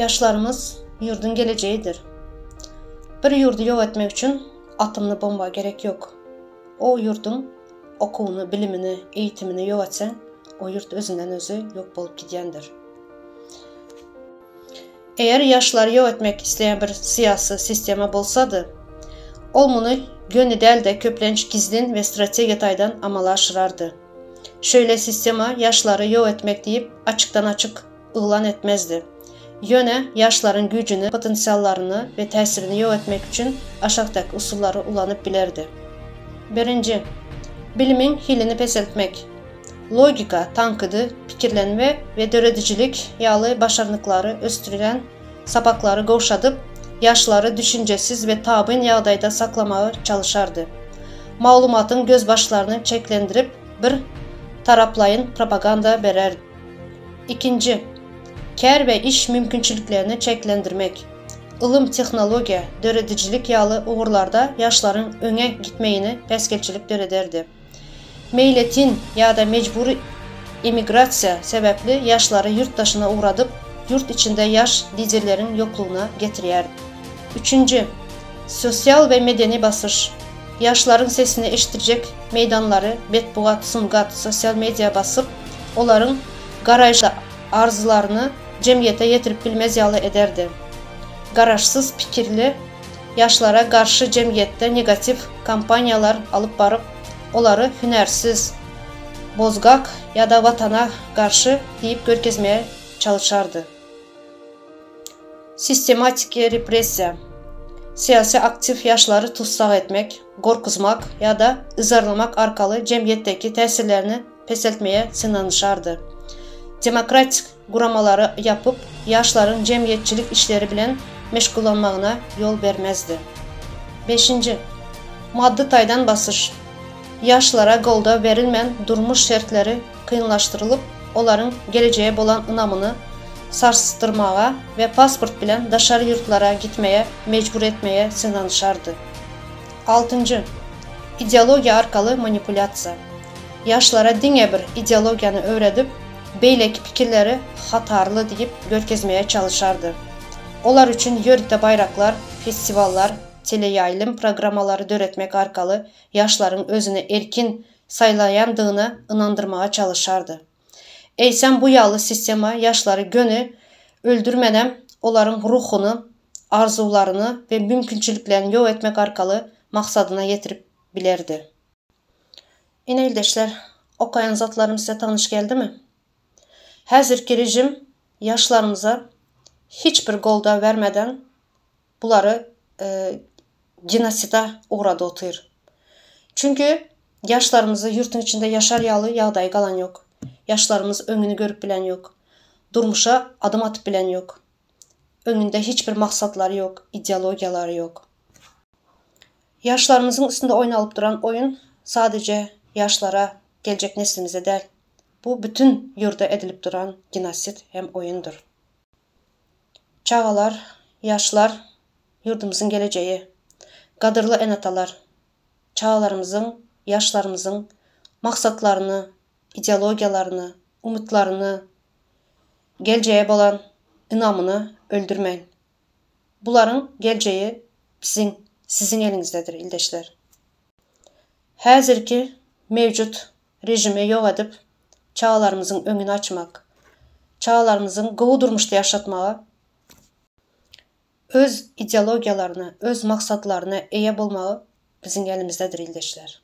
Ýaşlarymyz ýurduň gelejegidir. Bir ýurdy ýok etmek üçin atomly bomba gerek ýok. O ýurduň okuwyny, bilimini, eýitimini ýok etseň, o ýurt özünden özi ýok bolup gidýändir. Eger ýaşlary ýok etmek isleýän bir syýasy sistema bolsady, ol muny göni däl-de köplenç gizlin we strategiýa taýdan amala aşyrardy. Şeýle sistema ýaşlary ýok etmek diýip açykdan-açyk yglan etmezdi. Ýöne ýaşlaryň güýjüni, potensiallaryny we täsirini ýok etmek üçin aşakdaky usullary ulanyp bilerdi. Birinji. Bilimiň hilini peseltmek. Logika, tankydy pikirlenme we döredijilik ýaly başarnyklary ösdürýän sapaklary gowşadyp, ýaşlary düşünjesiz we tabyn ýagdaýda saklamaga çalyşardy. Maglumatyň gözbaşlaryny çäklendirip, bir taraplaýyn propaganda bererdi. Ikinji. Kär we iş mümkinçiliklerini çäklendirmek. Ylym, tehnologiýa, döredijilik ýaly ugurlarda ýaşlaryň öňe gitmegine päsgelçilik dörederdi. Meýletin ýa-da mejbury emigrasiýa sebäpli ýaşlary ýurt daşyna ugradyp, ýurt içinde ýaş liderleriň ýoklugyna getirýär. Üçünji, sosial we medeni basyş. Ýaşlaryň sesini eşitdirjek meýdanlary, metbugat, sungat, sosial media basyp, olaryň garaýyş arzylaryny jemgyýete ýetirip bilmez ýaly ederdi. Garaşsyz pikirli Ýaşlara garşy jemgyýetde negatiw kampaniýalar alyp baryp, olary hünärsiz, bozgak ýa-da watana garşy diýip görkezmege çalyşardy. Sistematiki repressiýa, syýasy aktiw ýaşlary tussag etmek, gorkuzmak ýa-da yzarlamak arkaly jemgyýetdäki täsirlerini peseltmege synanyşardy. Demokratik guramalary ýapyp, ýaşlaryň jemgyýetçilik işleri bilen meşgullanmagyna ýol bermezdi. Beşinji. Maddy taýdan basyş. Ýaşlara goldaw berilmän durmuş şertleri kynlaşdyrylyp, olaryň gelejege bolan ynamyny sarsdyrmaga we pasport bilen daşary ýurtlara gitmege mejbur etmege synanyşardy. Altynjy. Ideologiýa arkaly manipulýasiýa. Ýaşlara diňe bir ideologiýany öwredip, beýleki pikirleri hatarly diýip görkezmege çalyşardy. Olar üçin ýörite baýraklar, festiwallar, teleýaýlym programmalary döretmek arkaly ýaşlaryň özüni erkin saýlaýandygyna ynandyrmaga çalyşardy. Eýsem bu ýaly sistema ýaşlary göni öldürmenem olaryň ruhuny, arzuwlaryny we mümkinçiliklerini ýok etmek arkaly maksadyna ýetirip bilerdi. Ine ildeşler, okaýan zatlarym size tanyş geldimi? Häzirki rejim ýaşlarymyza hiç bir goldaw bermeden bulary genosida ugrady otyr. Çünki ýaşlarymyzy ýurtuň içinde ýaşar ýaly ýagdaýy galan ýok. Ýaşlarymyz öňüni görüp bilen ýok. Durmuşa adym atyp bilen ýok. Öňünde hiç bir maksatlary ýok, ideologiýalary ýok. Ýaşlarymyzyň üstünde oýnalyp duran oýun sadeje ýaşlara, geljek neslimize däl. Bu bütin ýurda edilip duran genosid hem oýundyr. Çagalar, ýaşlar ýurdumyzyň gelejegi. Gadyrly ene-atalar, çagalarymyzyň, ýaşlarymyzyň maksatlaryny, ideologiýalaryny, umytlaryny, geljege bolan ynamyny öldürmäň. Bularyň geljegi biziň, siziň eliňizdedir, ildeşler. Häzirki mewjut režimi ýok edip, çagalarymyzyň öňüni açmak, çagalarymyzyň gowy durmuşda ýaşatmaga, öz ideologiýalaryna, öz maksatlaryna eýe bolmagy biziň elimizdedir, ildeşler.